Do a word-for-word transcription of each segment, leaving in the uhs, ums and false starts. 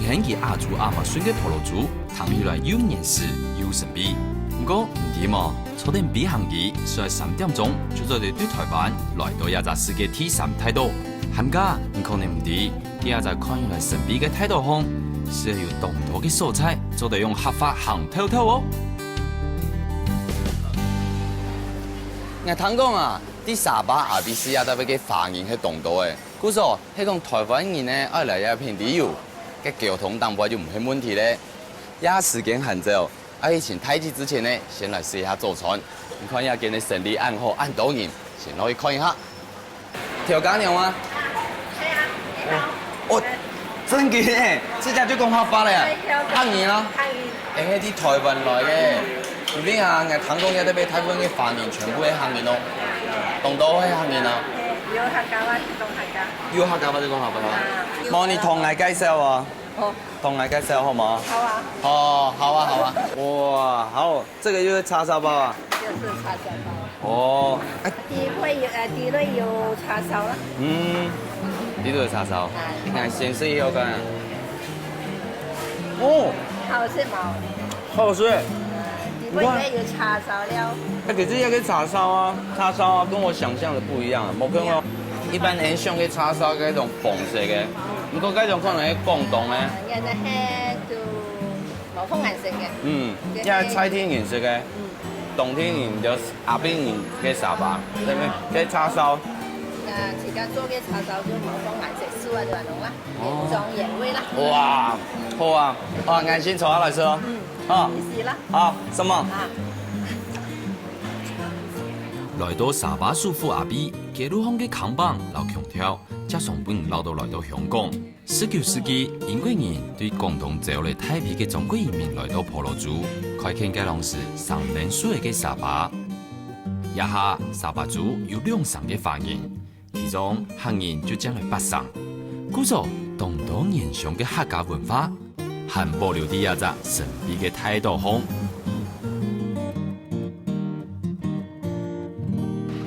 聽佢阿祖阿嬤信个婆羅洲，聽起來又原始又神秘。毋過，毋知無，坐等飛行機，需要三點鐘就做得對臺灣來到這隻世界第三大島。還加，你可能毋知，在這隻看起來神秘个大島項，係有當多个所在，做得用客話行透透哦。𠊎聽講啊，在沙巴阿比斯這搭位个華人係當多个。 故所，係講臺灣人呢愛來這片旅遊，該交通當然就毋係問題咧。這時間還早，愛去尋大姊之前呢，先來食一下早餐。你看這間个生理恁好，恁多人，先落去看一下。調羹了嗎？係啊，你好。哦，正經欸，這下就講客話了呀。客人啊。客人。 欸，係對臺灣來个。因為啊，𠊎聽講這搭位大部分个華人全部係客人哦，當多係客人啊。有客家話就講客家。有客家話就講客家話。無你同𠊎介紹啊，好。同𠊎介紹好無？好啊。哦，好啊，好啊。哇，好，這個又係叉燒包啊。又係叉燒包。哦，欸，底會有，呃，底內有叉燒啦。嗯，底內有叉燒。啊。你看，先試一口看啊。哦，好食無？ 好食欸。你們應該有叉燒了。欸，可是這個叉燒啊，叉燒啊，跟我想像的不一樣啊，無看過。一般人想个叉燒該種紅色个，毋過該種可能係廣東个。啊，該係就無同顏色个。嗯，這係在地人食个，嗯。當地人就阿比斯人个沙巴，對不對？這叉燒。啊，自家做个叉燒就無同顏色，素啊就恁樣啦。 哦。原汁原味啦。哇，好啊，啊，𠊎先坐下來食哦。嗯，好。你試啦。好，什麼？啊。來到沙巴首府阿比，街路項个看板摎腔調，就像分你摎到來到香港。十九世紀，英國人對廣東招來大批个中國移民來到婆羅洲，開墾該當時生淰樹仔个沙巴。這下沙巴州有兩成个華人， 其中客人就佔了八成。故所，當多原鄉个客家文化，還保留在這隻神秘个大島項。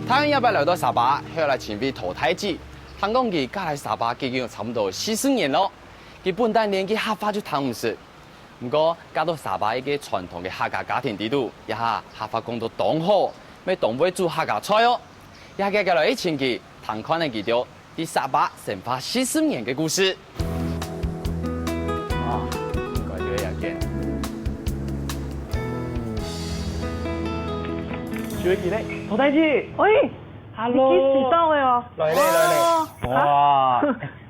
大家這擺來到沙巴，係來尋位陶大姊。聽講佢嫁來沙巴已經有差毋多四十年囉。佢本旦連句客話就聽毋識， 毋過，嫁到沙巴一個傳統个客家家庭底肚，這下客話講到當好，乜當會煮客家菜哦。這下遽遽來去尋佢，聽看仔佢兜在沙巴生活四十年个故事。哦，應該就係這間。就係佢咧，陶大姊。喂，Hello。你幾時到的哦？來咧，來咧。哦。哇，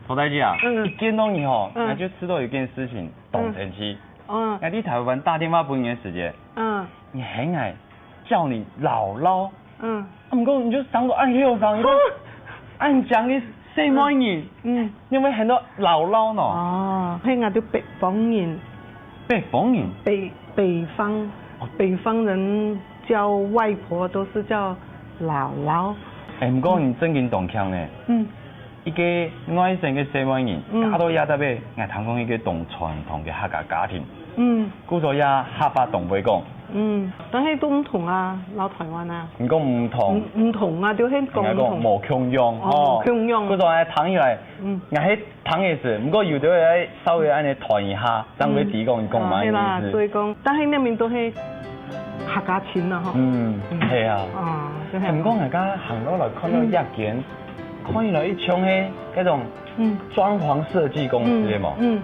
陶大姊啊，嗯。一見到你吼，嗯。𠊎就知道有件事情當神奇。嗯。 嗯。𠊎在臺灣打電話分你个時節，嗯。你喊𠊎叫你姥姥，嗯。啊，毋過你就生到恁後生，你就恁靚个細妹人，嗯。你會喊到姥姥呢？哦，係𠊎兜北方人。北方人？北，北方，哦。北方人叫外婆都是叫姥姥。欸，毋過你正經當慶呢。嗯。 一個外省个細妹人，嗯。嫁到這搭仔，𠊎聽講一個當傳統个客家家庭。嗯。故所也客話當會講。嗯，但係都毋同啊，摎臺灣啊。你講毋同。毋，毋同啊，就係講毋同。應該講無共樣，哦，吼。無共樣。故所𠊎聽起來，嗯。𠊎係聽个時，毋過有兜人愛稍微恁樣轉一下，正會知講你講麼个意思。嗯。啊，係啦，所以講，但係裡面都係客家親啊，吼。嗯，嗯。係啊。啊，就係。毋過𠊎剛剛行落來看到一間，嗯。 看起來一像係該種，嗯。裝潢設計公司个嘛。嗯，嗯。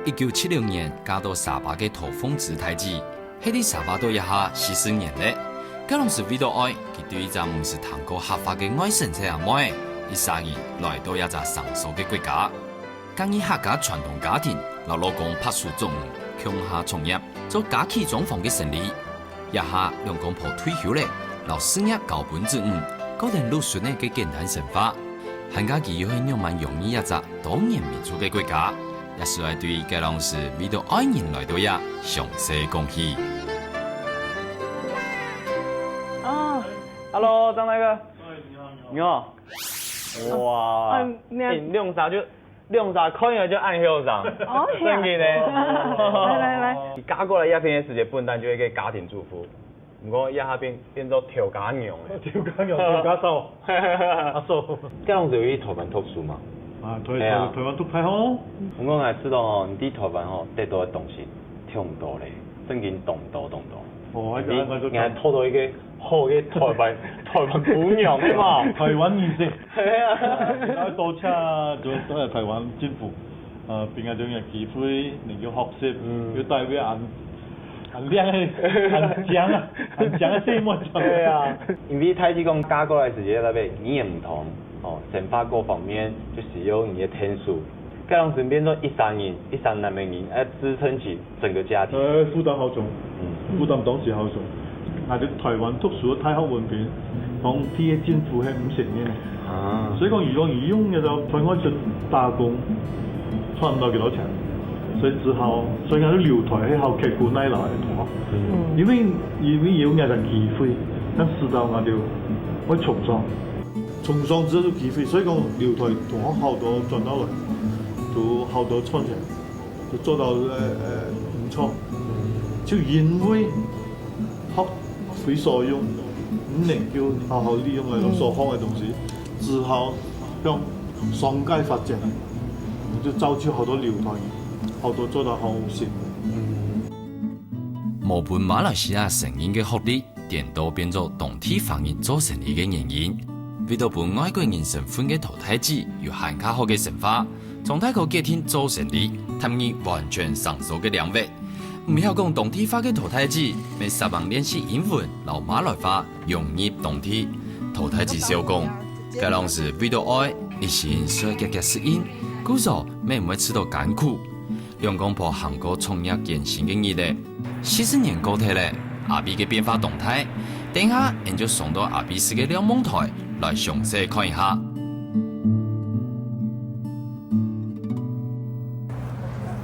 一九七六年嫁到沙巴个陶鳳芝大姊，係在沙巴島這下四十年咧。該當時為著愛，佢對一隻毋識聽過客話个外省細阿妹，一儕人來到這隻生疏个國家。 建立客家傳統家庭，摎老公白手作業，共下創業，做家具裝潢个生理。這下兩公婆退休咧，摎事業交分子女，過等祿孫仔个簡單生活。還加佢又係仰般容易一隻多元民族个國家，也係愛對該當時為著愛人來到這詳細講起。哦。Hello，張大哥。哎，你好，你好。你好。哇，哎，你好。欸，兩儕就 兩儕看起來就恁後生。哦，係啊。正經呢。來，來，來。你嫁過來這片个時節，本旦就係一個家庭主婦，毋過這下變，變做頭家娘了。頭家娘，頭家嫂。阿嫂。該當時有去臺灣讀書嗎？啊，台，係啊。台，台灣讀大學咯。毋過𠊎知道吼，你在台灣吼，得到个東西忒多咧，正經當多當多。哦，你，𠊎，𠊎，𠊎，你還討到一個好个台灣，台灣姑娘，係嘛？台灣女性。係啊。然後多謝，就多謝台灣政府，呃，分𠊎這樣个機會，能夠學習，嗯。又帶回恁 恁靚个，恁靚啊，恁靚个細妹。對啊，因為大家講嫁過來時節，特別語言毋通，哦，生活各方面就需要你个天數。該當時變做一儕人，一儕男个人，愛支撐起整個家庭。呃，負擔好重，嗯。負擔當時好重。𠊎在台灣讀書个大學文憑，講第一政府係毋承認个。 啊。所以講，如果你用該個海外出打工，賺毋到幾多錢，所以只好，所以講留台係好刻苦耐勞个。嗯。因為，因為有恁樣个機會，但使到𠊎兜會衝撞，衝撞之後就機會，所以講留台同好多賺到來，都好多賺錢。 就做到，呃，呃，毋錯。就因為學會所用，毋能夠好好利用來所學个東西，只好向商界發展，就造就好多留台，好多做到好辛苦。無分馬來西亞承認个學歷， 顛倒變做當地華人做生理个原因。為著分外國人身份个陶大姊有還較好个生活，張大哥決定做生理，踏入完全生疏个領域。毋曉講當地話个陶大姊，乜煞猛練習英文摎馬來話融入當地。陶大姊笑講，該當時為著愛，一心想遽遽適應，故所乜毋會試著艱苦。 兩公婆行過創業艱辛个日仔，四十年過忒咧，阿比个變化當大。等下，𠊎就上到阿比斯个瞭望台來詳細看一下。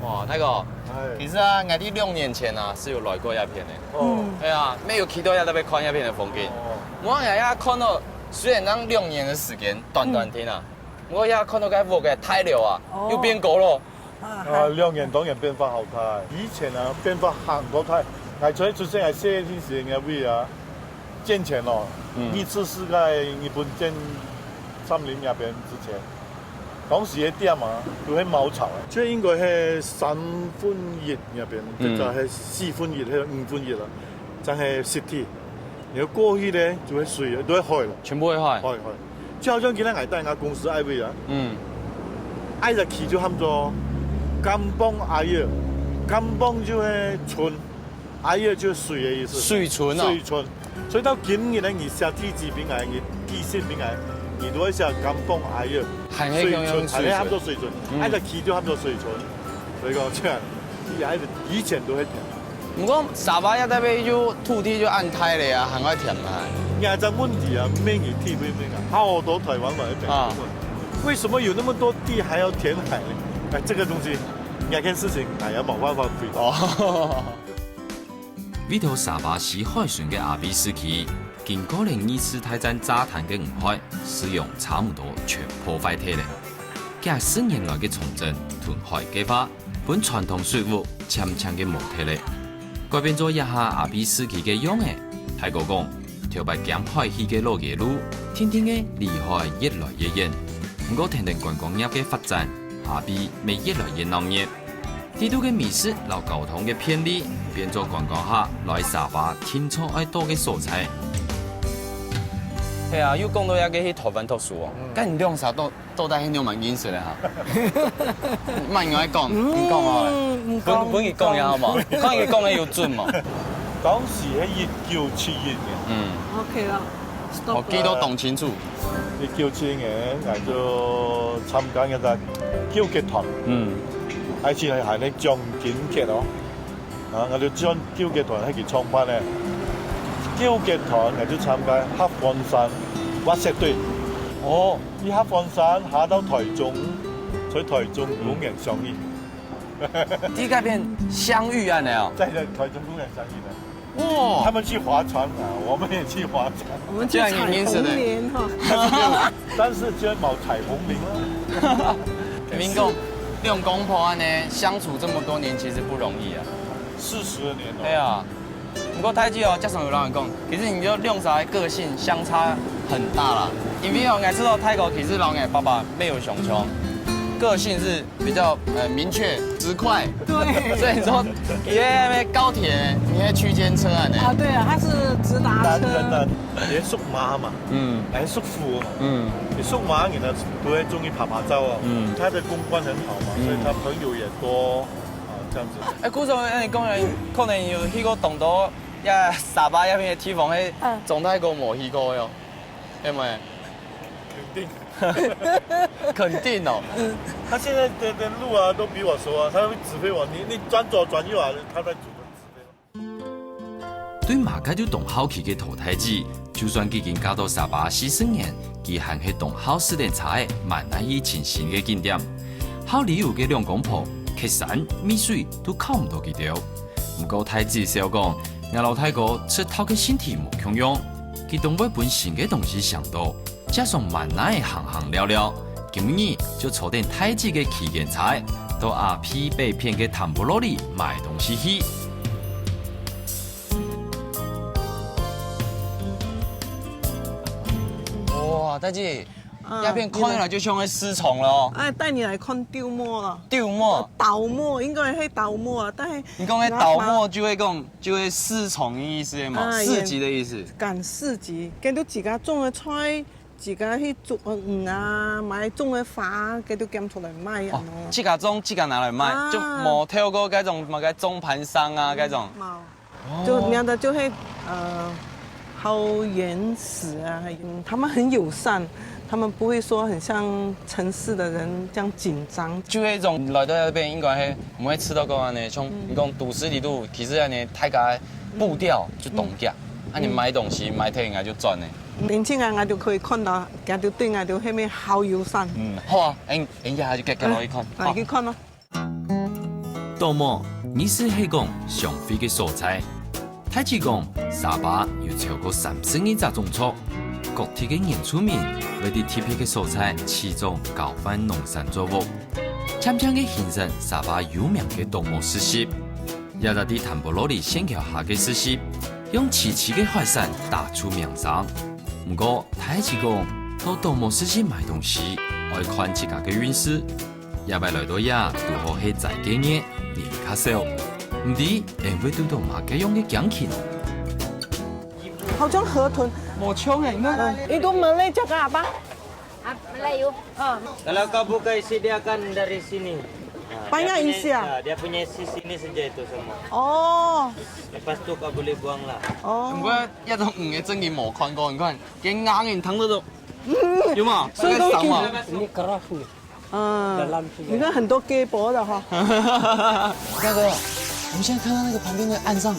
哇，大哥，哎。其實啊，𠊎在兩年前啊，係有來過這片个。哦。嗯。對啊，乜有去到這搭看這片个風景。哦。𠊎也看到，雖然講兩年个時間，短短定啊，嗯。 𠊎也看到該屋个大樓啊，哦。又變高咯。啊，兩年當然變化好大。以前啊，變化很多大。𠊎在出生个細个時間个位啊，建前咯，嗯。二次世界日本戰佔領那邊之前，當時个店啊，都係茅草个，就應該係三分一那邊，嗯。或者係四分一，還有五分一啦，正係city。 你要過去呢，就會水了，都會海了。全部會海。海，海。就好像今天𠊎帶人家公司愛位啊，嗯。愛个旗就喊做Kampung Air，Kampung就係村，air就係水个意思。水村啊。水村。所以到今日呢，你寫地址分𠊎，你寄信分𠊎，你都會寫Kampung Air。還係用，用水村。水村，還係喊做水村，嗯。愛个旗就喊做水村。所以講，這樣，以前，以前都會這樣。 毋過沙巴這搭位就土地就恁大咧啊，還愛填啊。這隻問題啊，毋係你提毋明啊，好多台灣人會問。啊。為什麼有那麼多地還要填海呢？哎，這個東西，這件事情，哎呀，無辦法回答。哦。為著沙巴西海脣个阿比斯區，經過了二次大戰炸彈个危害，使用差毋多全破壞忒咧。幾十年來个重整同改革計畫， 分傳統水屋漸漸个無忒咧。改變做這下阿比斯區个樣仔，大哥講，頭擺兼海去个老街路，定定个離海越來越遠。毋過跈等觀光業个發展，阿比乜越來越鬧熱。地肚个美食摎交通个便利，變做觀光客來沙巴定著愛到个所在。係啊，又講到這個去台灣讀書哦，嗯。該你兩儕都 到底係仰般認識个哈？慢慢講，你講好了。嗯，你講。分，分佢講一下好無？看佢講个有準無？當時係一九七一年。嗯。OK了，stop了。我記得當清楚。一九七一年，𠊎就參加該個糾結團。嗯。而且還係獎金結哦。 啊，𠊎就將糾結團係佢創辦个。糾結團，𠊎就參加合歡山滑雪隊。哦。佢合歡山下到臺中，在臺中公園相遇。嗯。在該片相遇恁樣哦。在臺中公園相遇的。哇。他們去划船啊，我們也去划船。我們去採紅蓮哈。這樣也認識的。但是就無採紅菱啊。明哥，兩公婆恁樣相處這麼多年，其實不容易啊。四十年了。對啊。不過大姊哦，常常有人講，其實你就兩儕个性相差很大啦。因為哦，𠊎知道大哥其實摎𠊎爸爸沒有相像。个性是比较呃明确、直快，对，所以你说你在那边高铁，你在区间车啊呢？啊，对啊，它是直达车。單单單，連屬馬嘛，嗯，還屬虎嘛，嗯，你屬馬，你呢不會中意拍拍照哦，嗯，他的公關很好嘛，所以他朋友也多啊，這樣子。哎，故所，哎，你講人可能有去過當多呀，沙巴那邊的地方，嘿，嗯，總太過無去過喲，對不對？肯定。肯定哦。嗯，他現在的的路啊都比我熟啊，他會指揮我，你你轉左轉右啊，他在主動指揮我。對馬介都當好奇个陶大姊，就算已經嫁到沙巴四十年，佢還係當好駛等車仔，滿哪去尋新个景點。好旅遊个兩公婆，蹶山、沬水都靠毋到佢兜。毋過大姊笑講，𠊎摎大哥出頭个性體無共樣，佢當會分新个東西嚮到。 加上滿哪仔行行尞尞，今晡日就坐等大姊个旗艦車，到阿皮北片个坦布羅里買東西去。哇，大姊，啊，這片看起來就像个市場了哦。哎，帶你來看稻磨了。稻磨？稻磨，應該係稻磨啊，但係你講个稻磨就係講 就係市場个意思嘛，啊，市集个意思。趕市集，佢兜自家種个菜，自家去種个魚啊，買種个花，佢兜撿出來賣啊。哦，自家種，自家拿來賣，啊，就無透過該種麼个中盤商啊，該種。無，哦，就人家就會呃，好原始啊，嗯，他們很友善，他們不會說很像城市的人這樣緊張。就係一種來到這邊應該係毋會試著過恁樣，像你講都市裡肚，其實恁樣大家 步調就當遽，啊，你買東西買忒應該就賺了。年輕人啊就可以看到，佢就對𠊎就係無好友善。嗯，好啊，哎，哎呀，就跟跟落去看，啊，好。去看咯。稻磨，意思係講香味个所在。大姊講，沙巴有超過三十二隻種族，各地个原住民會在特別个所在起種交換農產作物，漸漸个形成沙巴有名个稻磨市集。 也在在坦布羅里仙橋下个市集，用萋萋个海產打出名聲。毋過，大姊講，到稻磨市集買東西，愛看自家个運勢。這擺來到這，堵好係齋个月，人較少。毋知，會堵著麼个樣个景況呢？好像河豚。無像欸，你看。嗯，itu Malay cakap apa? Ah, Melayu. Ah. Kalau kau buka isi dia kan dari sini. Ah, banyak isi ah? Ah, dia punya isi sini saja itu semua. Oh. Lepas tu kau boleh buang lah. Oh. 毋過這種魚个真經無看過，你看，佢硬硬，聽到都，有無？所以講，該聲嘛。Ini keras ni. 嗯，你看很多 gay 博的哈。大哥，我们现在看到那个旁边的岸上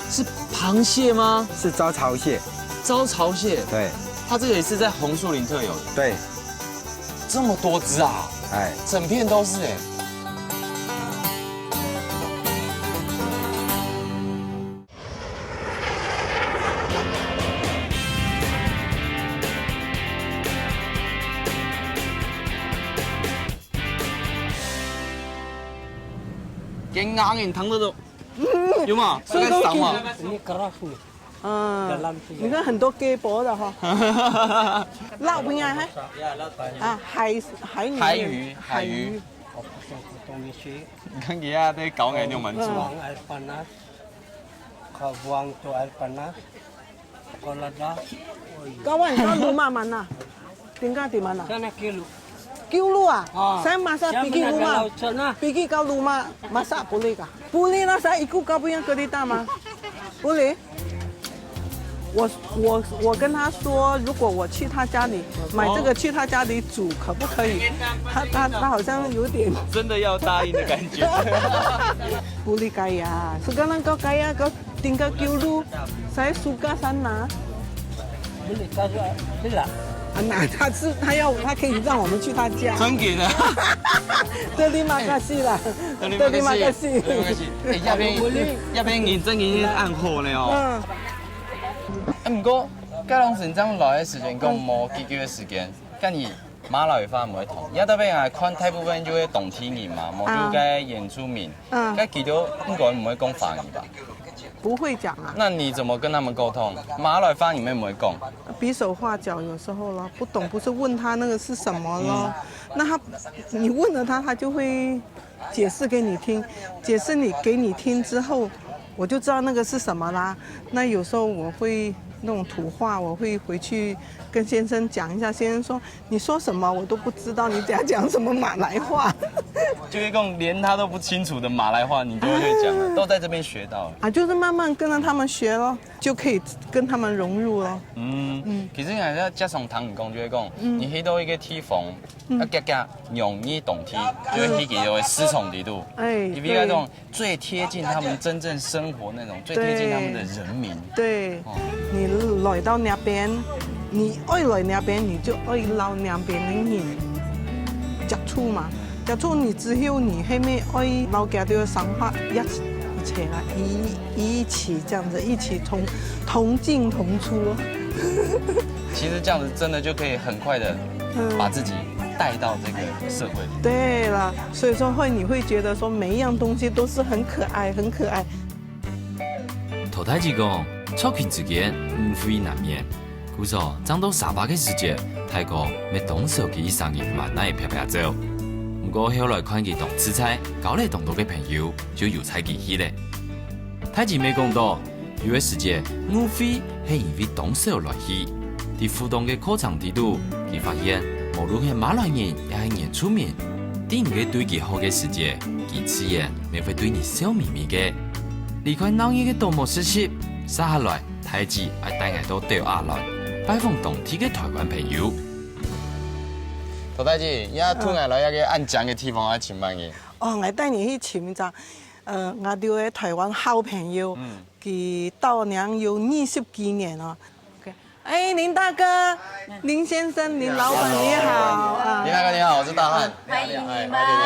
是螃蟹吗？是招潮蟹。招潮蟹？对。它这个也是在红树林特有的。对。这么多只啊！哎。整片都是哎。 佢硬硬，聽到都，有無？所以講，該聲嘛。Ini keras ni. 嗯，你看很多 gay 博的哈。Laut punya hai？啊，海海女。海魚，海魚。你看佢啊，在搞眼用蠻足啊。Buang air panas. Kau buang tu air panas. Kau lada. Kawan, kau rumah mana? Tinggal di mana? Sana Kiulu. Kiulu ah? Ah. Saya masak pergi rumah. Pergi kau rumah masak boleh kah? Boleh lah, saya ikut kau punya kereta mah. Boleh? 我我我跟他说，如果我去他家里买这个去他家里煮，可不可以？他他他好像有点真的要答应的感觉。Boleh kaya. Sekarang kau kaya, kau tinggal Kiulu. Saya suka sana. Boleh kau, boleh lah. 啊，那他是他要他可以让我们去他家。真给的。Terima kasih lah. Terima kasih. Terima kasih. 哎，這片這片認真認真暗號呢哦。嗯。哎，毋過，該當時你這樣來个時間，講無幾久个時間，跟你馬來話毋會通，也特別啊，看大部分就係當地人嘛，無就該原住民，嗯。該佢兜應該毋會講華語吧？不会讲啊。那你怎么跟他们沟通？马来话你们有没有讲？比手画脚有时候咯，不懂不是问他那个是什么咯。那他，你问了他，他就会解释给你听，解释你给你听之后，我就知道那个是什么啦。那有时候我会那种土话，我会回去跟先生讲一下，先生说你说什么我都不知道，你在讲什么马来话。就一共连他都不清楚的马来话，你都会讲了，都在这边学到了。啊，就是慢慢跟着他们学咯，就可以跟他们融入咯。嗯，其实你还是要加上唐语讲，就会讲，你去到一个地方，要加加用你懂题，就会去给个市场里度。哎，你比如那种最贴近他们真正生活那种，最贴近他们的人民。对，你来到那边，你爱来那边，你就爱捞那边的人接触嘛。接触你之后，你后面爱捞佢个想法一起来，一一起这样子，一起同同进同出。其实这样子真的就可以很快的把自己带到这个社会里。对了，所以说会你会觉得说每一样东西都是很可爱，很可爱。陶大姐讲，族群之间誤会难免，故所正到沙巴个時節，大哥乜當少佢一儕人慢慢个撇撇走。毋過後來看佢當自在，交了當多个朋友，就有在佢去了。大姐乜講到，有个時節誤會係因為當少來去。在互動个過程底肚，佢發現無論係馬來人也係原住民， 當佢對佢好个時節，佢自然乜會對你笑眯眯个。離開鬧熱个島無實習，接下來大姊愛帶𠊎到斗亞巒，拜訪當地个台灣朋友。陶大姐，你愛同𠊎來一个恁靚个地方，愛請問你。哦，𠊎帶你去尋一隻，呃，𠊎兜个台灣好朋友，佢到娘有二十幾年哦。OK，哎，林大哥，林先生，林老闆，你好啊。林大哥你好，我是大漢。欢迎你们。哎，欢迎你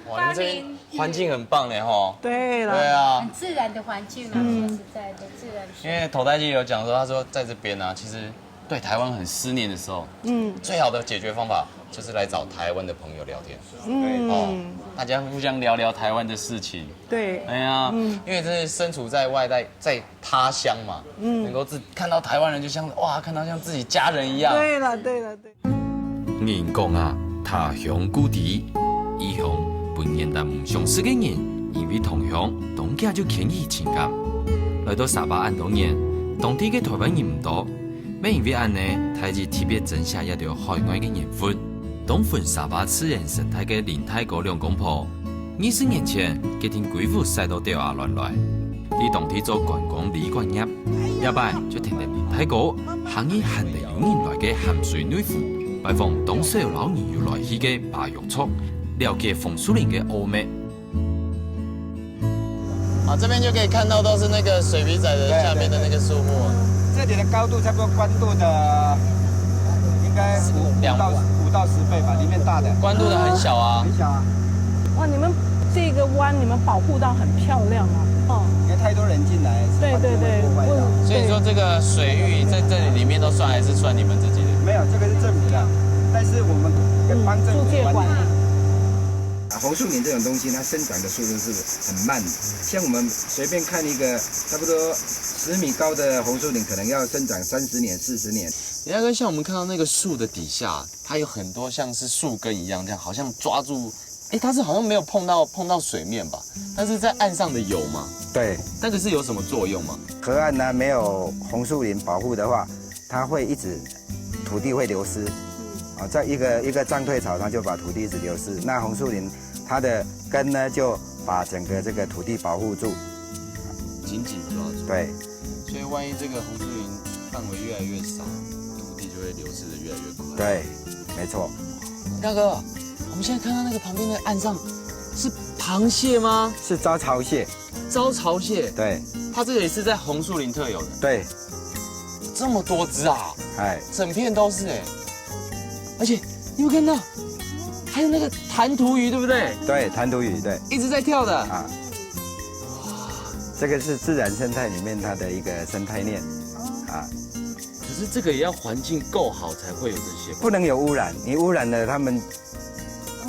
好。哇，你们这边环境很棒呢吼。对了，对啊很，自然的环境啊，说实在的，自然。因为陶大姐有讲说，她说在这边啊，其实对台湾很思念的时候，嗯，最好的解决方法就是来找台湾的朋友聊天。哦，大家互相聊聊台湾的事情。对，哎呀，因为这是身处在外在在他乡嘛，能够自看到台湾人，就像哇，看到像自己家人一样。对了，对了，对。人講啊，他鄉故地，異鄉分原來毋相識个人，因為同鄉，當遽就牽起情感。來到沙巴恁多年，當地个台灣人毋多，乜因為恁呢，大姊特別珍惜這兜海外个緣分。當分沙巴自然生態个林大哥兩公婆， 二十年前決定歸屋徙到斗亞巒來。佢當地做觀光旅館業，這擺就跈等林大哥行入罕得有人來个鹹水內湖，拜訪當少摎人有來去个巴育族，了解紅樹林个奧祕。好，这边就可以看到都是那个水笔仔的下面的那个树木。这里的高度差不多宽度的，应该五两五到五到十倍吧，里面大的。宽度的很小啊。很小啊。哇，你们这个湾你们保护到很漂亮哦。哦，因为太多人进来，对对对，环境会破坏掉。我所以说这个水域在这里里面都算还是算你们自己的？没有，这个是政府的，但是我们要帮政府管理。租借管理。啊，红树林这种东西，它生长的速度是很慢的。像我们随便看一个差不多十米高的红树林，可能要生长三十年、四十年。你看，跟像我们看到那个树的底下，它有很多像是树根一样，这样好像抓住，哎，它是好像没有碰到碰到水面吧？但是在岸上的有吗？对，那个是有什么作用吗？河岸呢没有红树林保护的话，它会一直土地会流失。啊，在一个一个涨退潮，它就把土地一直流失。那红树林它的根呢，就把整个这个土地保护住。紧紧抓住。对，所以万一这个红树林范围越来越少，土地就会流失的越来越快。对，没错，大哥，我们现在看到那个旁边的岸上是螃蟹吗？是招潮蟹。招潮蟹，对，它这个也是在红树林特有的，对，这么多只啊，哎，整片都是哎。而且你有看到，还有那个弹涂鱼，对不对？对，弹涂鱼，对，一直在跳的。啊，这个是自然生态里面它的一个生态链。啊，可是这个也要环境够好才会有这些。不能有污染，你污染了，它们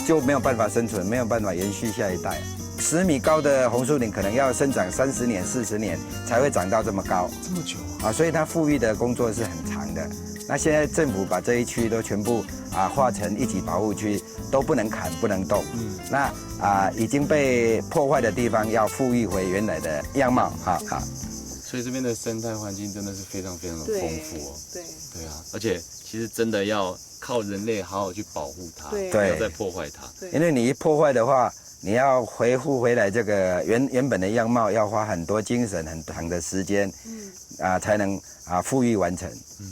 就没有办法生存，没有办法延续下一代。十米高的红树林可能要生长三十年、四十年才会长到这么高。这么久啊？啊，所以它复育的工作是很长的。那现在政府把这一区都全部啊划成一级保护区，都不能砍、不能动。嗯，那啊已经被破坏的地方要复育回原来的样貌，哈啊。所以这边的生态环境真的是非常非常的丰富哦。对，对啊，而且其实真的要靠人类好好去保护它，对，不要再破坏它。对，因为你一破坏的话，你要恢复回来这个原原本的样貌，要花很多精神、很长的时间，嗯，啊，才能啊复育完成。嗯，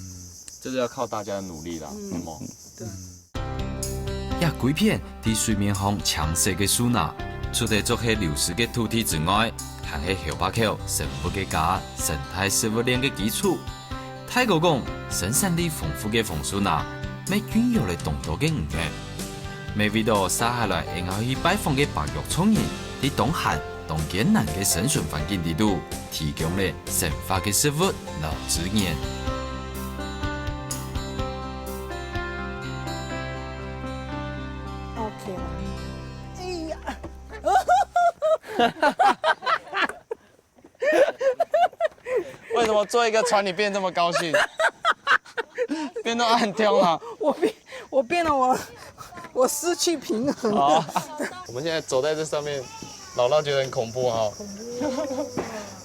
这个要靠大家的努力啦，嗯，对。 這歸片在水面項青色个樹林，除了就係流失个土地之外，還係後壁口生物个家、生態食物鏈个基礎。大哥講，生產力豐富个紅樹林，乜孕育了當多个魚仔。乜為到接下來𠊎愛去拜訪个白玉族人，在當寒、當艱難个生存環境裡肚，提供了生活个食物摎資源。 OK 了。哎呀，为什么坐一个船你变这么高兴？变到很跳啊？我变，我变了我，我失去平衡了。好，我们现在走在这上面，老老觉得很恐怖哈。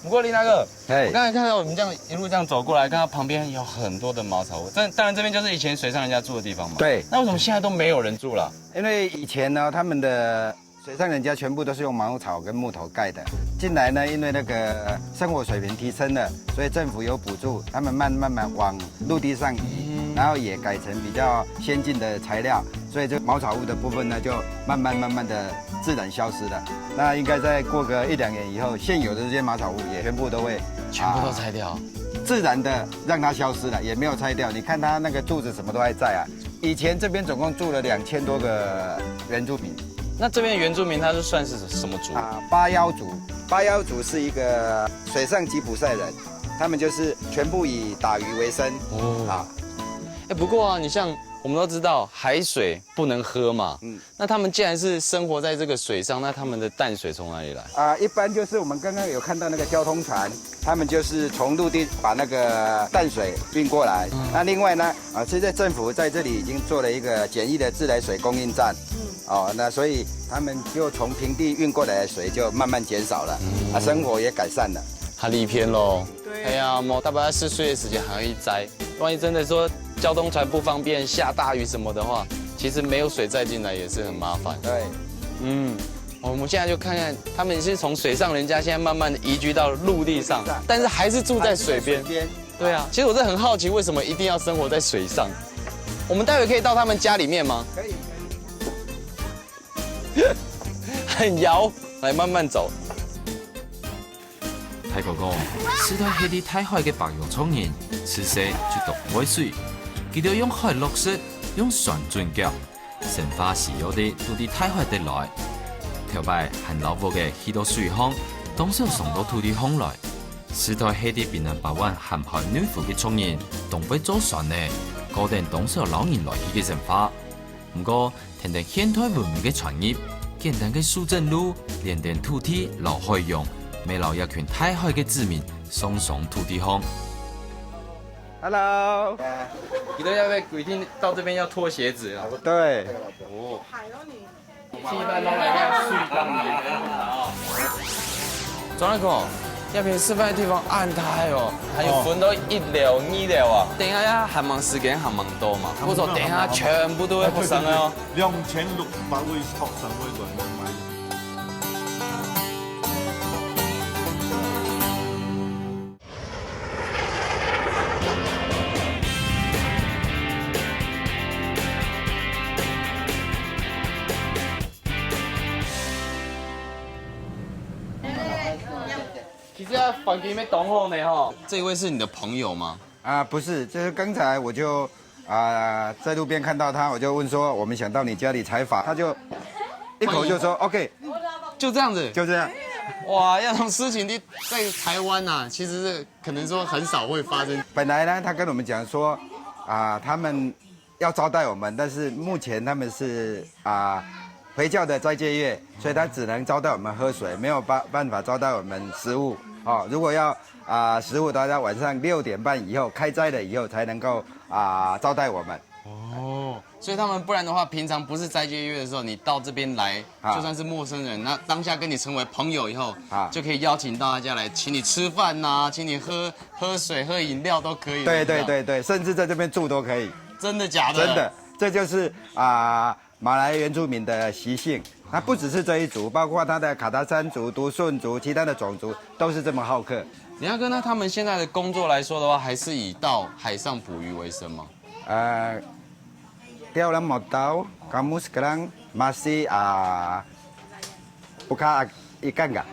不过林大哥，嘿，我刚才看到我们这样一路这样走过来，看到旁边有很多的茅草屋，这当然这边就是以前水上人家住的地方嘛。对，那为什么现在都没有人住了？因为以前呢，他们的水上人家全部都是用茅草跟木头盖的。近来呢，因为那个生活水平提升了，所以政府有补助，他们慢慢慢往陆地上移，然后也改成比较先进的材料，所以这茅草屋的部分呢，就慢慢慢慢的自然消失了。那应该再过个一两年以后，现有的这些茅草屋也全部都会全部都拆掉，自然的让它消失了，也没有拆掉。你看它那个柱子什么都还在啊。以前这边总共住了两千多个原住民。那这边原住民他是算是什么族？啊，巴瑶族。巴瑶族是一个水上吉普赛人，他们就是全部以打鱼为生。哦，啊，哎，不过啊，你像我们都知道海水不能喝嘛，嗯，那他们既然是生活在这个水上，那他们的淡水从哪里来？啊，一般就是我们刚刚有看到那个交通船，他们就是从陆地把那个淡水运过来。那另外呢，啊，现在政府在这里已经做了一个简易的自来水供应站，嗯，哦，那所以他们就从平地运过来的水就慢慢减少了，啊，生活也改善了。他离偏喽。对。哎呀，莫大家是睡的时间还要一摘，万一真的说交通船不方便，下大雨什么的话，其实没有水载进来也是很麻烦。对。嗯，我们现在就看看，他们是从水上人家现在慢慢的移居到陆地上，但是还是住在水边。对啊，其实我是很好奇，为什么一定要生活在水上？我们待会可以到他们家里面吗？可以。很摇，来慢慢走。大哥講，世代歇在大海个白玉族人，自細就當會水，佢兜用海落食，用船撙挾，生活需要个都在大海得來。頭擺還摎屋仔起到水項，當少上到土地項來。世代歇在屏南北灣鹹海內湖个族人，當會做船仔，過等當少摎人來去个生活。毋過，跈等現代文明个傳入，簡單个樹整路，連等土地摎海洋，乜摎這群大海个子民送上土地項。Hello。你都要被规定到这边要脱鞋子啊？对。哦。 轉來講，這片示範个地方恁大哦，還有分到一樓、二樓啊。等一下呀，還吂時間，還吂到嘛。我說等一下全部都係學生个哦。兩千六百位學生會來買。 其實啊，環境乜當好呢吼。這一位是你的朋友嗎？啊，不是，就是剛才我就，啊，在路邊看到他，我就問說，我們想到你家裡採訪，他就一口就說，OK，就這樣子。就這樣。哇，這種事情在台灣啊，其實是可能說很少會發生。本來呢，他跟我們講說，啊，他們要招待我們，但是目前他們是，啊，回教的斋戒月，所以他只能招待我们喝水，没有办办法招待我们食物。哦，如果要啊、食物，大家晚上六点半以后开斋了以后才能够啊、招待我们。哦，所以他们不然的话，平常不是斋戒月的时候，你到这边来，啊就算是陌生人，那当下跟你成为朋友以后，啊就可以邀请到大家来请你吃饭呐、请你喝喝水、喝饮料都可以。对这样对，对对，甚至在这边住都可以，真的假的？真的，这就是啊、马来原住民的习性。他不只是这一族，包括他的卡达山族、独顺族、其他的种族都是这么好客。李大哥，那他们现在的工作来说的话，还是以到海上捕鱼为生吗？呃，dia orang mau tahu, kamu sekarang masih ah buka ikan nggak?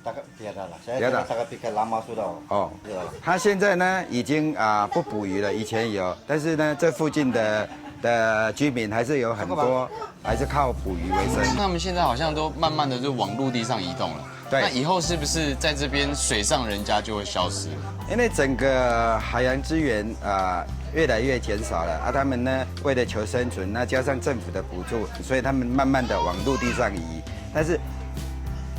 Takkan tiada lah. Saya Tiada. Takkan pikir lama sudah. 哦，对了。他现在呢已经啊、不捕鱼了，以前有，但是呢这附近的的居民还是有很多还是靠捕鱼为生。他们现在好像都慢慢的就往陆地上移动了。对那以后是不是在这边水上人家就会消失了？因为整个海洋资源啊、越来越减少了啊，他们呢为了求生存，那加上政府的补助，所以他们慢慢的往陆地上移，但是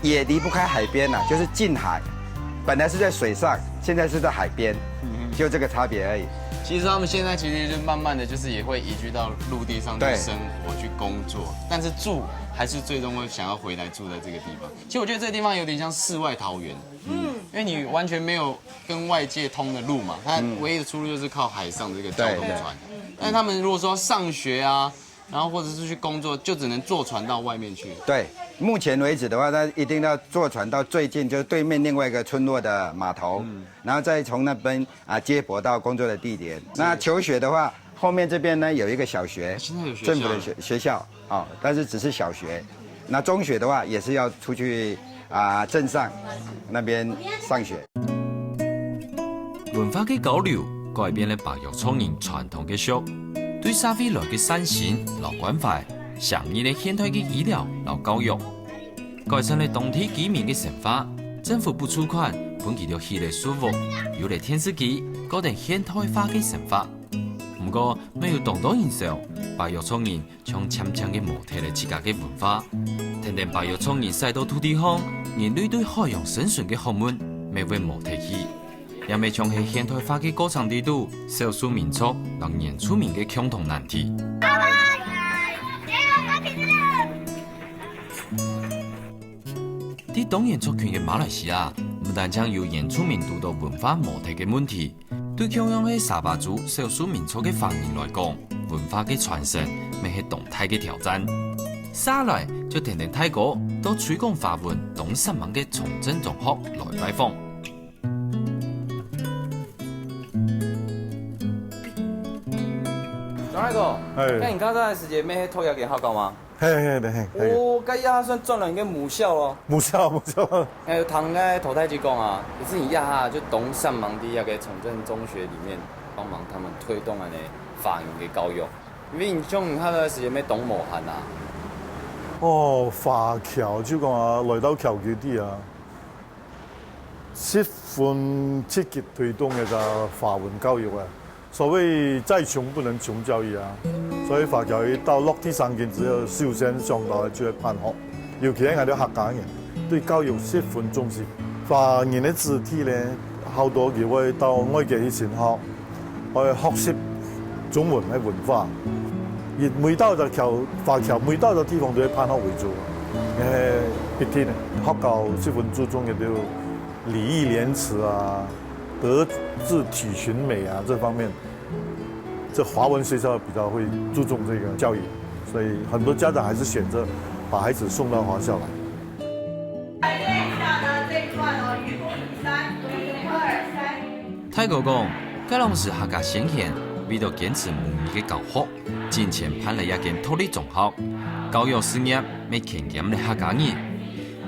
也离不开海边了，就是近海，本来是在水上，现在是在海边，就这个差别而已。其实他们现在其实就慢慢的就是也会移居到陆地上去对生活、去工作，但是住还是最终会想要回来住在这个地方。其实我觉得这个地方有点像世外桃源，嗯，因为你完全没有跟外界通的路嘛，它唯一的出路就是靠海上这个交通船。但是他们如果说上学啊，然后或者是去工作，就只能坐船到外面去。对，目前为止的话，他一定要坐船到最近，就是对面另外一个村落的码头，然后再从那边啊接驳到工作的地点。那求学的话，后面这边呢有一个小学，现在有学校政府的学学校，哦，但是只是小学。那中学的话也是要出去啊镇上那边上学。文化个交流改變了白玉族人傳統个俗，對社會來个善心摎關懷，深入了現代个醫療摎教育，改善了當地居民个生活。政府補助款分佢兜起了樹屋，有了電視機，過等現代化个生活。毋過，乜有當多人愁，白玉族人像漸漸个無忒了自家个文化。跈等白玉族人徙到土地項，人類對海洋生存个學問乜會無忒去。 也乜像係現代化个過程裡肚，少數民族摎原住民个共同難題。在多元族群个馬來西亞，毋單淨有原住民堵到文化無忒个問題，對共樣係沙巴族少數民族个華人來講，文化个傳承乜係當大个挑戰。續來就跈等大哥到推廣華文當煞猛个崇正中學來拜訪。 張大哥，哎該你較早个時節，乜係讀這間學校嗎？嘿嘿嘿嘿嘿，哦，該也算轉了一個母校咯。母校母校，哎，有聽該頭太子講啊，也是你這下就當煞猛在這個崇正中學裡面幫忙他們推動恁呢華語个教育，因為你像你較早个時節，乜當無閒啊。哦，華僑就講啊，來到僑居地啊，十分積極推動該個華文教育啊。所謂再窮不能窮教育啊，所以華僑一到落地生根之後，首先想到个就係辦學，尤其係𠊎兜客家人，對教育十分重視。華人个子弟呢，好多佢會到外國去尋學， 愛學習中文个文化。佢每到一個僑，華僑每到一個地方都會辦學為主，因為畢竟學校十分注重个就禮義廉恥啊、德智體群美啊這方面，這華文學校比較會注重這個教育，所以很多家長還是選擇把孩子送到華校來。 大哥講，該當時客家先賢為著堅持母語个教學，進前辦了一間獨立中學，教育事業乜牽兼了客家人。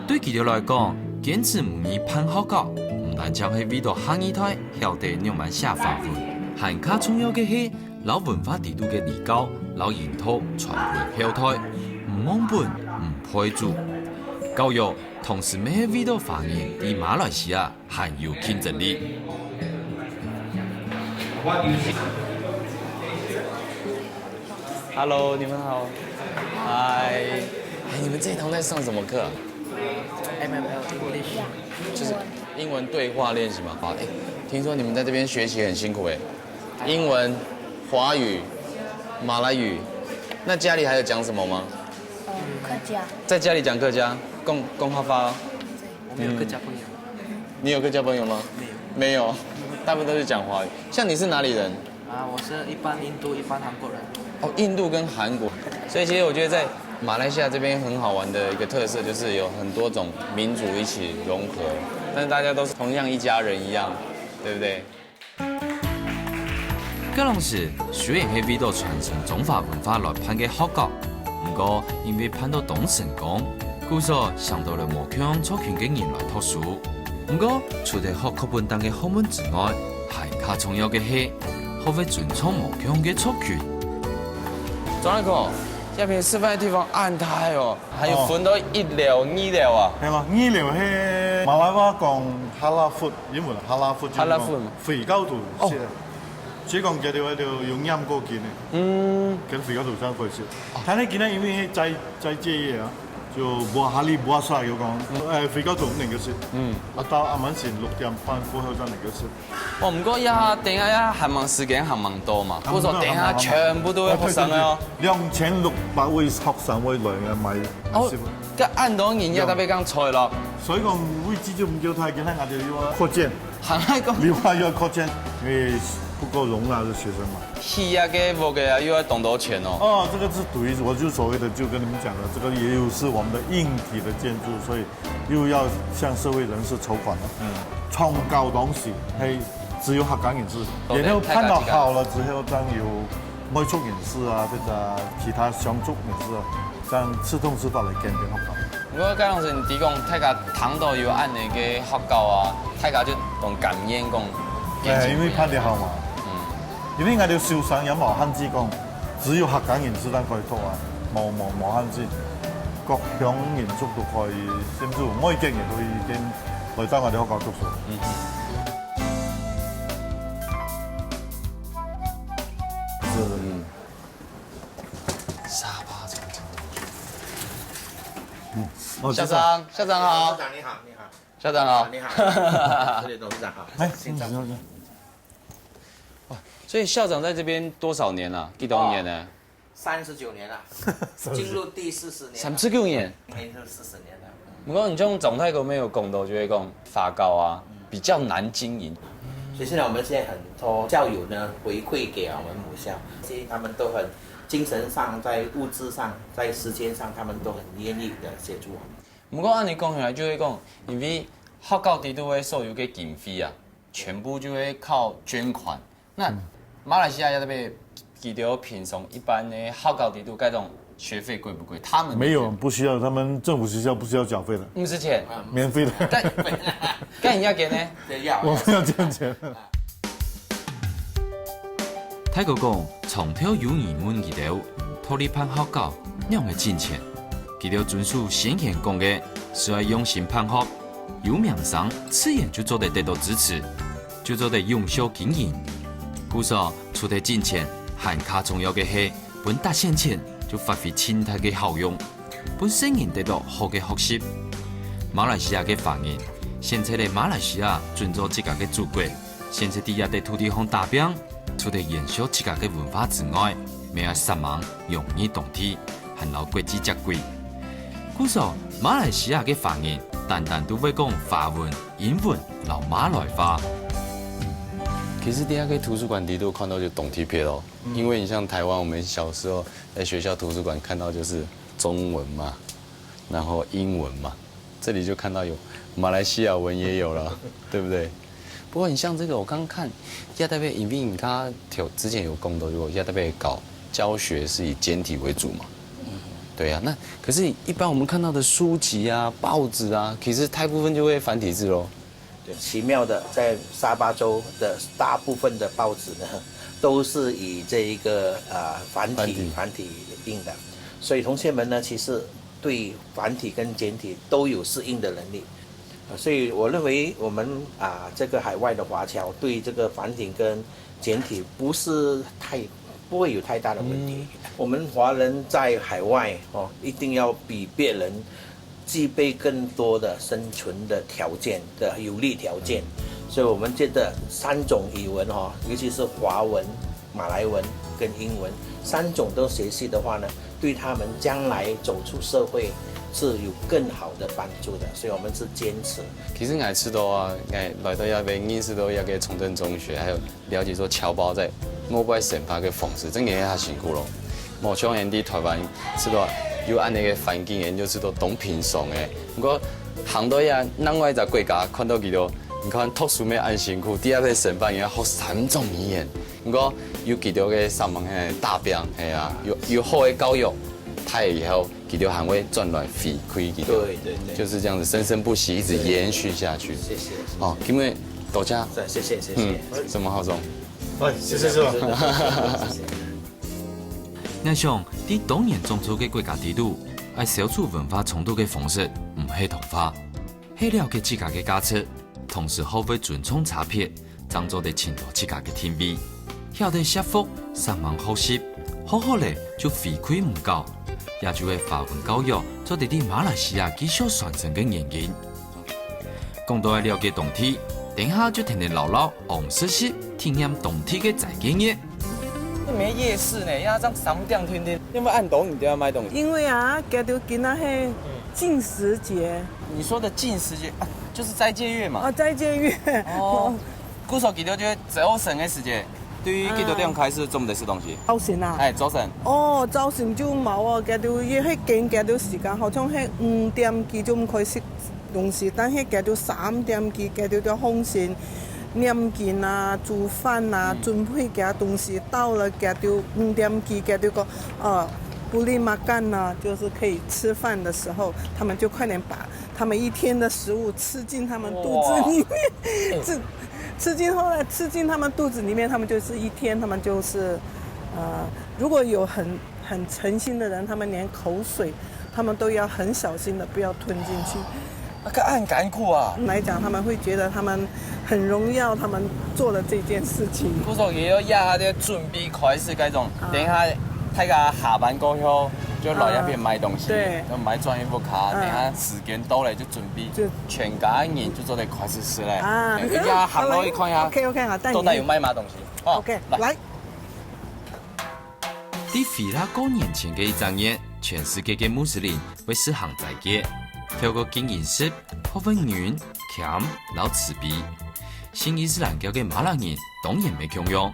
對佢兜來講，堅持母語辦學校，毋單淨係為著下二代曉得仰般寫華文，還較重要个係，摎文化底肚个禮教摎引導傳分後代，毋忘本，毋背祖。教育同時乜係為著華人在馬來西亞 還有競爭力。 Hello，你們好。嗨。哎，你们这一堂在上什么课啊？M M L English，就是英文对话练习嘛。好，哎，听说你们在这边学习很辛苦哎，英文、华语、马来语，那家里还有讲什么吗？呃，客家。在家里讲客家，讲讲客话哦。我没有客家朋友。你有客家朋友吗？没有。没有，大部分都是讲华语。像你是哪里人？啊，我是一半印度，一半韩国人。哦，印度跟韩国，所以其实我觉得在马来西亚这边很好玩的一个特色，就是有很多种民族一起融合，但是大家都是同样一家人一样，对不对？該當時雖然係為著傳承中華文化來辦个學校，毋過因為辦到當成功，故所想到了無共樣族群个人來讀書。毋過，除了學課本頂个學問之外，還較重要个係，學會尊重無共樣个族群。轉來看，這邊示範的地方恁大哦，還有分到一樓、二樓啊。係嘛？二樓係馬來話講 halal food，英文 halal food 就係講 Halal food 嘛回教徒食个。所以講佢兜有染過巾个，嗯，跟回教徒相關係。但係今日因為在在戒嚴啊，就無哈利無啥有講，誒，回教徒毋能夠食。嗯，啊到阿曼醒六點半過後正能夠食。哦，毋過呀，等一下呀，還蠻時間還蠻多嘛，故所等一下全部都會學生个哦。兩千六百位學生會來買哦食物。，該恁多人也特別講菜咯，所以講位置就毋夠大，今日我哋又要擴建，還愛講另外又要擴建，因為不夠容納這學生嘛。起啊个屋个啊，又要當多錢哦。哦，這個是屬於我就所謂的，就跟你們講的，這個也有是我們的硬體的建築，所以又要向社會人士籌款了。嗯，創高東西，嘿，只有客家人士，懂了然後辦到好了之後，正有外族人士啊，或者其他鄉族人士啊，這樣自動自發來跟邊學校。毋過該當時你提供大家聽到有恁樣个學校啊，大家就當感恩講，誒，因為辦得好嘛，嗯，因為𠊎兜收生也無限制講，只有客家人先至可以讀啊，無無無限制，各鄉民族都可以，甚至外國人都已經來到𠊎兜學校讀書。嗯，是。沙發怎麼講？哦，校長，校長好校，長你好，你好，校長好。你好，这里董事长好，哎，请坐。嗯，所以校長在這邊多少年了？幾多年呢？三十九年了，進入第四十年了，三十九年。已經是四十年了。毋過你像總太哥沒有講到，就係講華僑啊，比較難經營。所以现在我们现在很多校友呢回馈给我们母校，所以他们都很精神上、在物质上、在时间上，他们都很愿意的协助我们。毋過恁樣講起來，就係講，因為學校底肚个所有个經費啊，全部就係靠捐款。那馬來西亞也特別，佢兜平常一般个學校底肚該種學費貴不貴？他們沒有，不需要，他們政府學校不需要繳費的，毋使錢，免費的。該該人家給呢？这要我沒有這樣講。大哥講，長透有人問佢兜，獨立辦學校仰會賺錢？佢兜遵守先前講个，係愛用心辦學，有名聲，自然就做得得到支持，就做得永續經營。故所，除忒賺錢，還較重要个係，分逐仙錢就發揮盡大个效用，分細人得到好个學習。馬來西亞个華人，選擇了馬來西亞準做自家个祖國， 選擇在這塊土地項打拚，除忒延續自家个文化之外，乜愛煞猛融入當地，還摎國際接軌。故所，馬來西亞个華人單單都會講華文、英文摎馬來話。其實在該圖書館裡肚看到就當特別咯，因為你像台灣，我們小時候在學校圖書館看到就是中文嘛，然後英文嘛，這裡就看到有馬來西亞文也有了，對不對？不過你像這個，我剛看亞大杯，因為你剛剛有之前有講到，如果亞大杯搞教學是以簡體為主嘛，對呀、那可是，一般我們看到的書籍啊、報紙啊，其實大部分就會繁體字咯。奇妙的，在沙巴州的大部分的报纸呢，都是以这一个呃繁体繁体繁体印的，所以同学们呢，其实对繁体跟简体都有适应的能力。呃所以我认为我们啊、这个海外的华侨对这个繁体跟简体不是太不会有太大的问题。我们华人在海外哦，一定要比别人具备更多的生存的条件的有利条件，所以我们觉得三种语文哦，尤其是华文、马来文跟英文三种都学习的话呢，对他们将来走出社会是有更好的帮助的，所以我们是坚持。其实𠊎知道啊，𠊎来到這邊認識到這個崇正中學，還有了解說僑胞在外國生活个方式，真个係較辛苦咯。無像𠊎在台灣，知道有恁樣个環境，𠊎就知道當平常个。不過行到這另外一隻國家，看到佢兜，你看讀書乜恁辛苦，第二个生活也要學三種語言。不過有幾多个上網个大病，係啊，有有好个教育，大以後佢兜還會轉來回饋佢兜。对对对，就是這樣子，生生不息，一直延續下去。谢谢。哦，因為多謝。再谢谢谢谢。嗯，什麼好中？哎，谢谢师傅。𠊎想，在多元種族个國家底肚，愛消除文化衝突个方式，毋係同化，係了解自家个價值，同時學會尊重差別，正做得尋到自家个定位。曉得惜福，煞猛學習，學好了就回饋母校，也就係華文教育做得在馬來西亞繼續傳承个原因。講到愛了解當地，等下就跈等老老 王實習體驗當地个齋戒月。你們夜市呢，要這樣三點天天，有沒有按懂你都要買東西？因為啊，佢兜今仔係禁食節。你說的禁食節啊，就是齋戒月嘛。啊，齋戒月。哦，故所佢兜就係朝晨个時節，對於幾多點開始做毋得食東西？朝晨啊。哎，朝晨。哦，朝晨就無哦，佢兜也係跟佢兜時間，好像係五點幾就毋可以食東西，但係佢兜三點幾，佢兜就放心。 念經啊、煮飯啊、準備佢兜東西，到了佢兜五點幾，佢兜講，呃，boleh makan了，就是可以吃飯的時候，他們就快點把他們一天的食物吃進他們肚子裡面，吃吃进后来吃进他们肚子里面，他们就是一天，他们就是，呃，如果有很很诚心的人，他们连口水，他们都要很小心的，不要吞进去。啊，佢恁艱苦啊！來講，他們會覺得他們很榮耀，他們做了這件事情。故所佢要這下就準備開始該種，等一下大家下班過後就來這邊買東西，對，就買轉一副卡，等一下時間到了就準備，就全家人就做得開始食了。啊，等一下行落去看一下，OK OK，好，帶你到底有賣麼東西？哦，OK，來。 在非法過年前个一隻月，全世界个穆斯林會實行齋戒，透過禁飲食、學會忍、儉摎慈悲。信伊斯蘭教个馬來人當然無共樣，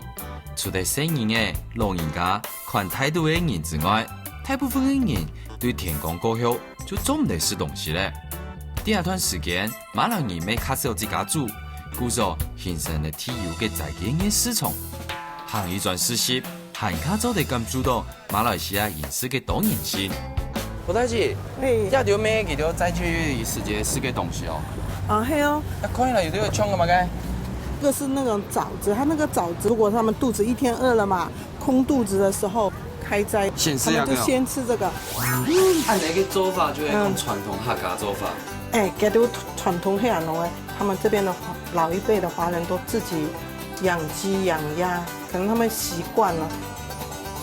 除忒細人仔、老人家、款大肚个人之外，大部分个人對天光過後就做毋得食東西了。第二段時間，馬來人乜較少自家煮，故所形成了特有个齋戒月市場。行一轉市集， 還較做得感受到馬來西亞飲食个多元性。吳大姐，嘿，這有賣幾多齋戒月時節食个東西哦？啊，係哦，那看起來有這個像个麼个？這個是那種棗子，它那個棗子，如果他們肚子一天餓了嘛，空肚子的時候開齋，先吃這個哦。他們就先吃這個。按呢个做法就係講傳統客家做法。哎，佢兜傳統係恁樣个，他們這邊的老一輩的華人都自己養雞養鴨，可能他們習慣了，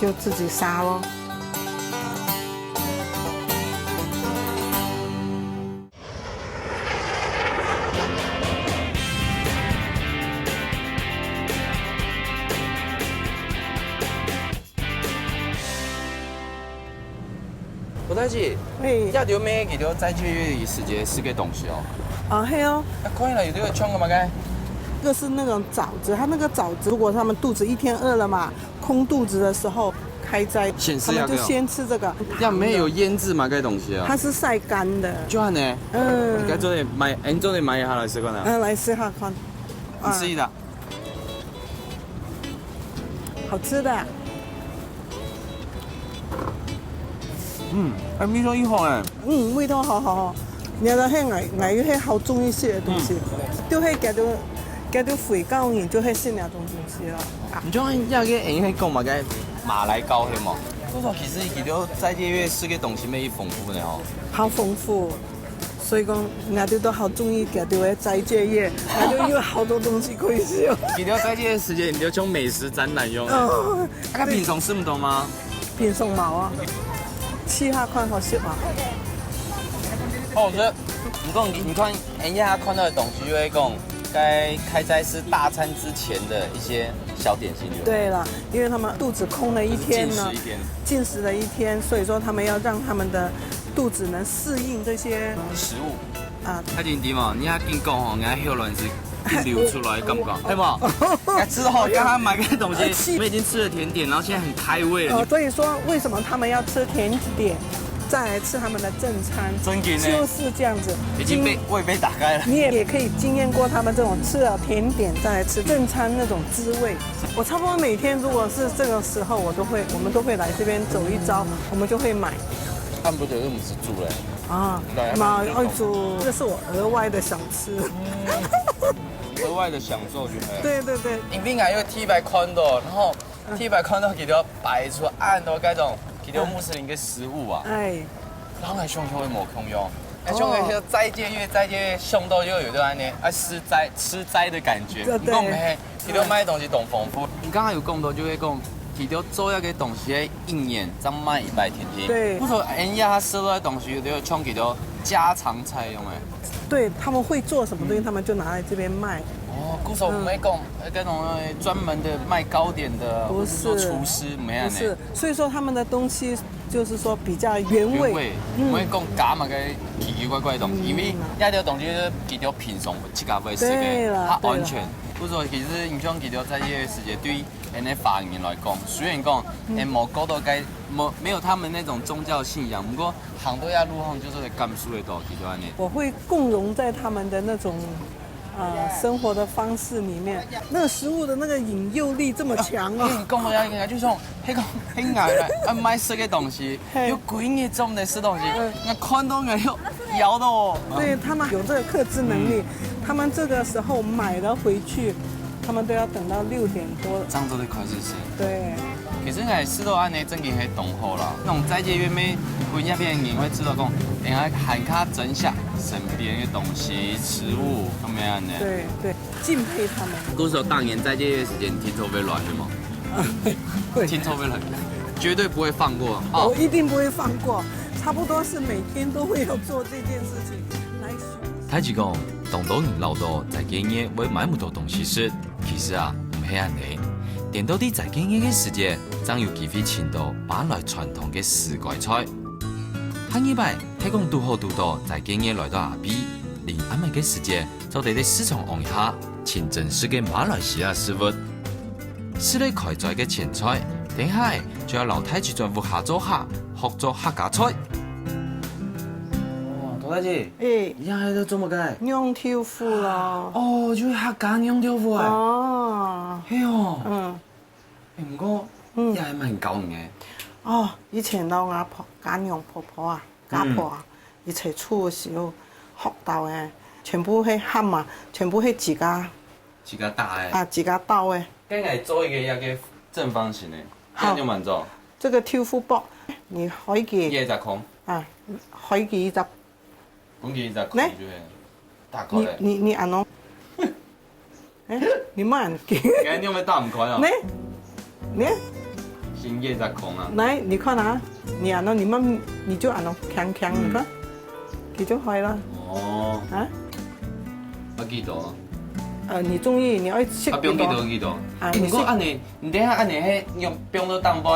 就自己殺咯。 吳大姐，嘿，這有賣幾多齋戒月時節食个東西哦？啊，係哦，那看起來有這個像个麼个？這是那種棗子，它那個棗子，如果他們肚子一天餓了嘛，空肚子的時候開齋，先吃他們就那個哦。先吃這個。這沒有醃製麼个東西啊？它是曬乾的。就恁呢。嗯你該做得買，哎，你做得買一下來食看啊。嗯，來試下看。你試一下。好吃的。嗯，哎，味道異好哎。嗯，味道好好哦。你看，係𠊎，𠊎又係好中意食个東西，就係佢兜，佢兜回教人就係食這種東西咯。你像這個，哎，係講麼个馬來糕係無？不過其實佢兜齋戒月食个東西乜豐富呢吼。好豐富。所以講，𠊎兜都好中意佢兜个齋戒月，𠊎兜有好多東西可以食哦。佢兜齋戒月時節，你就像美食展覽樣。哦，啊，佢平常食毋多嗎？平常無啊，試下看好食啊。好食。你講，你看，哎呀，看到的東西就會講，該開齋是大餐之前的一些小點心，對不對？對了，因為他們肚子空了一天呢，就是進食一天。進食了一天，所以說他們要讓他們的肚子能適應這些食物。啊。太緊張嘛，你還緊講吼，人家後來是緊流出來，感覺，係無？來吃吼，剛剛買个東西，我們已經吃了甜點，然後現在很開胃了。哦，所以說為什麼他們要吃甜點，再來吃他們的正餐？真的呢。就是這樣子。已經被，胃被打開了。你也，也可以經驗過他們這種吃了甜點再來吃正餐那種滋味。我差不多每天如果是這個時候，我都會，我們都會來這邊走一遭，我們就會買。看不得，又不是煮嘞。啊，對，嘛，要煮，這是我額外的小吃。額外的享受就對了。對，對，對。因為𠊎有第一擺看到，然後第一擺看到佢兜擺出恁多該種，佢兜穆斯林个食物啊。哎。然後𠊎想想也無共樣。哎，像該些齋戒月，齋戒月想到又有點恁呢，啊，吃齋，吃齋的感覺。對，對。毋過，嘿，佢兜賣个東西當豐富。你剛剛有講到，就係講，佢兜做一個東西，一年正賣一擺定定。對。毋過，恁樣佢食落个東西，有兜像佢兜家常菜樣个。對，他們會做什麼東西，嗯。他們就拿來這邊賣。哦，故所毋會講，嗯。呃，那種，呃，專門的賣糕點的，不是。或是說廚師，沒有呢。不是，所以說他們的東西就是說比較原味。原味，嗯。毋會講加麼个奇奇怪怪个東西，嗯。因為這兜東西係佢兜平常自家會食个，對啦，較安全。對啦。故所其實你像佢兜在這个時節，對於恁呢華人來講，雖然講，嗯。哎，無過到該，無，沒有他們那種宗教信仰，不過行到這路項就是感受得到，佢兜恁呢。我會共融在他們的那種，呃，生活的方式裡面，那個食物的那個引誘力這麼強哦。啊，你講到這個，就像，那個，那個來，啊，賣食个東西，嘿。有幾日做毋得食東西，嗯。𠊎看到𠊎就搖到哦。對，他們有這個克制能力，嗯。他們這個時候買了回去，他們都要等到六點多。正做得開始食。對。其實𠊎食到恁呢，正經係當好啦。那種齋戒月尾，分一片人會知道講，哎，還較珍惜身邊个東西、食物，恁樣呢。對，對，敬佩他們。故所大年齋戒月時間，你聽說會來个嗎？會。聽說會來，絕對不會放過哦。我一定不會放過，差不多是每天都會要做這件事情來尋。大家講，當多人恅到齋戒月會買毋到東西食，其實啊，毋係恁呢。顛倒在齋戒月个時節，正有機會尋到馬來傳統个時令菜。下二擺，聽講堵好堵到齋戒月來到阿壩，臨暗暝个時節， 做得在市場望一下，盡真實个馬來西亞食物。食了開齋个前菜，等下就愛摎大家轉屋下做客，學做客家菜。哦，陶大姐，哎。你這下在做麼个？釀豆腐咯。哦，就係客家釀豆腐啊。哦。係哦。嗯。哎，毋過，嗯。這還蠻高興个。哦，以前摎𠊎婆，家娘婆婆啊， 家婆啊，嗯。佢在厝个時候學到个，全部係餡嘛，全部係自家，自家打个。啊，自家鬥个。該𠊎做一個該個正方形个，好。恁樣慢做。這個豆腐薄，你開佢。一隻空。啊，開佢一隻。講佢一隻空呢？就係打開个。你，你，你恁樣。 哎，你慢點。該你有沒有打毋開啊？呢？呢？先一隻空啊。來，你看啊，你恁樣，你慢，你就恁樣輕輕，嗯。你看，佢就開了。哦。啊？要幾多？呃，你中意，你愛食啊，不用幾多，幾多。幾多。啊，你食。毋過恁呢，你等下恁呢，係用放到頂背，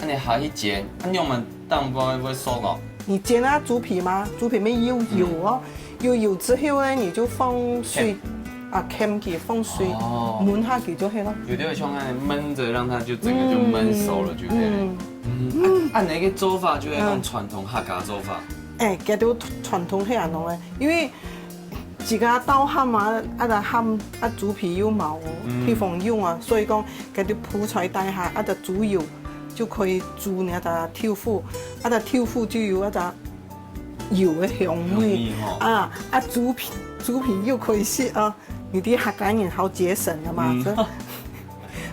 恁呢下去煎，恁樣嘛頂背會熟哦。你煎啊，豬皮嘛，豬皮面有油哦。嗯。 有油之後呢，你就放水，芡。啊，芡佢放水，哦。燜下佢就係了。有的像恁燜著，讓它就整個就燜熟了，就可以了。嗯。嗯，啊，啊，恁呢个做法就係講傳統客家做法。嗯。哎，佢兜傳統係恁樣个，因為自家鬥餡嘛，啊，个餡，啊，豬皮又無，嗯。地方用啊，所以講，佢兜鋪在底下，啊，个豬油就可以煮你个豆腐，啊，个豆腐就有那个 油个香味。香味吼。啊，啊，豬皮，豬皮又可以食啊，你知客家人好節省个嘛，嗯。這，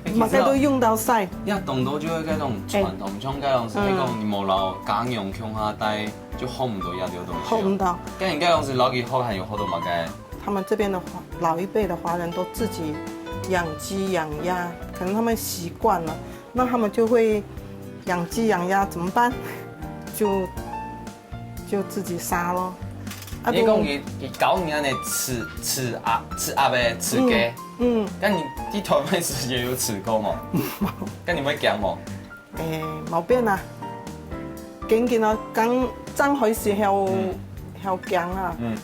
哎，其實哦，麼个都用到晒。這當多就係該種傳統，哎。像該種係，嗯。講你無摎家娘共下戴就學毋到這兜東西哦。學毋到。該你該當時摎佢學還有學到麼个？他們這邊的華，老一輩的華人都自己養雞養鴨，可能他們習慣了，那他們就會養雞養鴨怎麼辦？就，就自己殺咯。啊，你講佢，佢教你恁樣飼，飼鴨，飼鴨仔，飼雞。嗯，嗯。該你在臺灣時節有飼過無？該你會驚無？ 誒，無變啊，緊緊哦，剛，剛開始曉，嗯。曉講啊。嗯，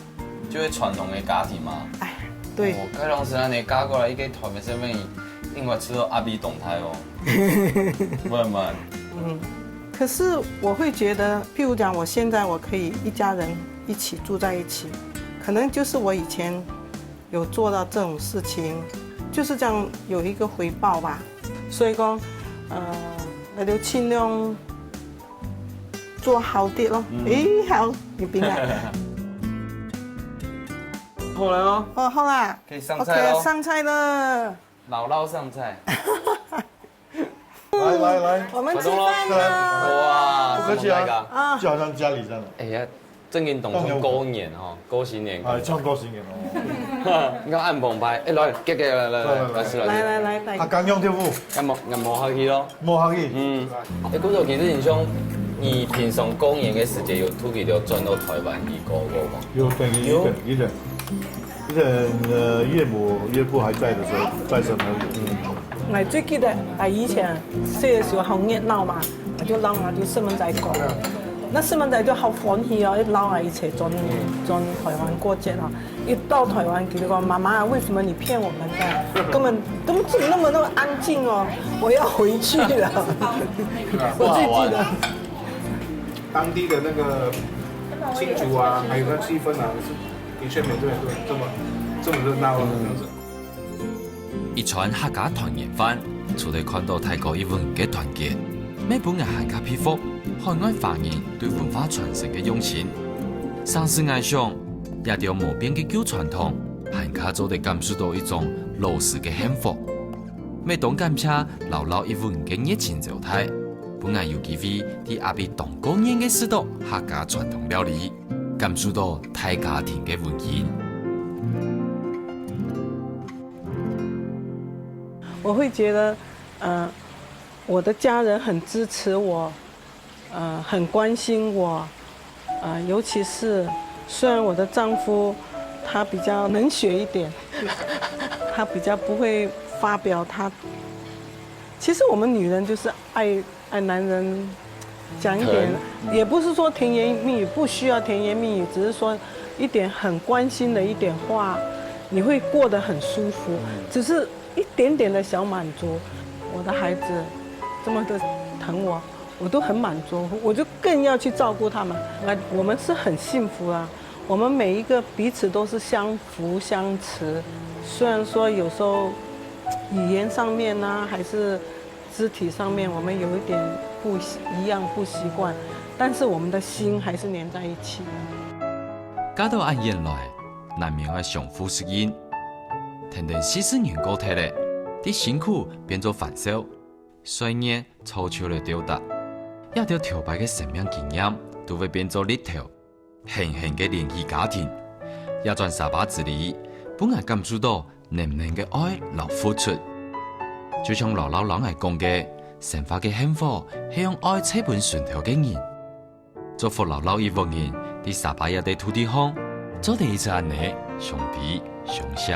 就係傳統个家庭嘛。哎，對。哦，該當時恁樣嫁過來，一個臺北身份，另外知道阿比懂胎哦。慢慢。嗯，可是我會覺得，譬如講，我現在我可以一家人一起住在一起，可能就是我以前有做到這種事情，就是這樣有一個回報吧。所以講，呃，那就盡量做好啲咯。嗯。誒，好，你冰啊。好了哦。哦，好啦。可以上菜咯。OK，上菜了。老老上菜。來，來，來。我們吃飯了。哇，不客氣啊。什麼來个？啊。就好像家裡這樣的。哎呀，正經當像過年哦，過新年。哎，像過新年哦。你看恁澎湃，哎，來，來，來，來，來，來，來，來，來。來，來，來，來。啊，剛用豆腐。那麼，那麼好去咯。無客氣。嗯。哎，故所其實你像，你平常過年个時節有出去就轉到臺灣去過過無？有，等於一等，一等。 以前，呃，岳母、岳父還在的時候，在身邊。嗯。𠊎最記得，𠊎以前細个時候好熱鬧嘛，𠊎就摎𠊎就細蚊仔講，該細蚊仔就好歡喜哦，一摎𠊎一齊轉，轉臺灣過節哦。一到臺灣，佢就講：「媽媽，為什麼你騙我們的？根本，根本怎麼那麼，那麼安靜哦？我要回去了。」我最記得。當地的那個親族啊，還有那氣氛啊，是 的確，每個人都這麼，這麼熱鬧啊，這樣子。一餐客家團圓飯，除了看到大家一屋人个團結，乜分𠊎還較佩服海外華人對文化傳承个用心。常時𠊎想，這兜無變个舊傳統，還較做得感受到一種老式个幸福。乜當感謝老老一屋人个熱情招待，分𠊎有機會在阿比當過年个時節，客家傳統料理。 感受到大家庭个溫馨。我會覺得，呃，我的家人很支持我，呃，很關心我，呃，尤其是雖然我的丈夫他比較冷血一點，他比較不會發表他，其實我們女人就是愛 哎，男人講一點，疼。也不是說甜言蜜語，不需要甜言蜜語，只是說一點很關心的一點話，你會過得很舒服。嗯。只是一點點的小滿足，我的孩子這麼的疼我，我都很滿足，我就更要去照顧他們。那我們是很幸福啊，我們每一個彼此都是相扶相持。雖然說有時候語言上面啊，還是 肢體上面我們有一點不習，一樣不習慣，但是我們的心還是黏在一起的。嫁到恁遠來，難免愛相互適應。跈等四十年過忒咧，在辛苦變做歡笑，歲月造就了鬥搭。這兜頭擺个生命經驗，都會變做力頭， 恆恆个聯繫家庭。這轉沙巴之旅，分𠊎感受到濃濃个愛摎付出。就像老老摎𠊎講个，生活个幸福係用愛摎分脣頭个人。祝福老老一屋人在沙巴這塊土地項，做得一直恁仔相知相惜。